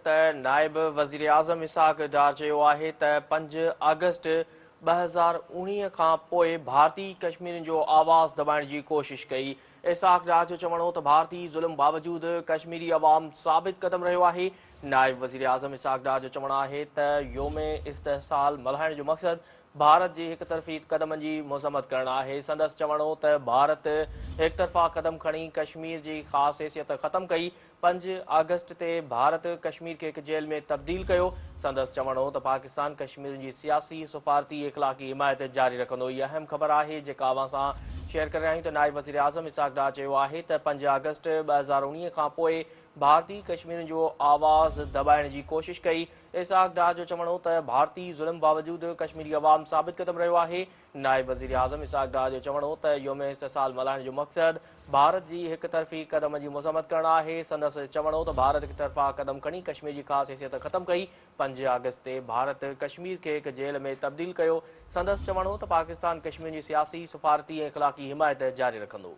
ته نائب وزيراعظم اسحاق ڊار چيو آهي ته 5 آگسٽ 2019 کان پوء ڀارتي ڪشميرين جو آواز دٻائڻ جي ڪوشش ڪئي. اسحاق ڊار جو چوڻ هو ته ڀارتي ظلم باوجود ڪشميري عوام ثابت قدم رهيو آهي. نائب وزيراعظم اسحاق ڊار جو چوڻ آهي ته يوم استحصال ملهائڻ جو مقصد ڀارت جي هڪ طرفي قدمن جي مذمت ڪرڻ آهي. سندس چوڻ هو ته ڀارت هڪ طرفا قدم کڻي ڪشمير جي خاص حيثيت ختم ڪئي. 5 آگسٽ تي ڀارت ڪشمير کي هڪ جيل ۾ تبديل ڪيو. سندس چوڻ هو ته پاڪستان ڪشميرين جي سياسي، سفارتي ۽ اخلاقي حمايت جاري رکندو. هي اهم خبر آهي جيڪا اوهان سان شيئر ڪري رهيا آهيون ته نائب وزيراعظم اسحاق ڊار چيو آهي ته 5 آگسٽ 2019 کان پوء ڀارتي ڪشميرين جو آواز دٻائڻ جي ڪوشش ڪئي. اسحاق ڊار جو چوڻ هو ته ڀارتي ظلم باوجود ڪشميري عوام ثابت قدم رهيو آهي. نائب وزيراعظم اسحاق ڊار جو چوڻ هو ته يوم استحصال ملهائڻ جو مقصد ڀارت جي هڪ طرفي قدم جي مذمت ڪرڻ آهي. سندس چوڻ هو ته ڀارت هڪ طرفا قدم کڻي ڪشمير جي خاص حيثيت ختم ڪئي. 5 آگسٽ تي ڀارت ڪشمير کي هڪ جيل ۾ تبديل ڪيو. سندس چوڻ هو ته پاڪستان ڪشميرين جي سياسي، سفارتي ۽ اخلاقي حمايت جاري رکندو.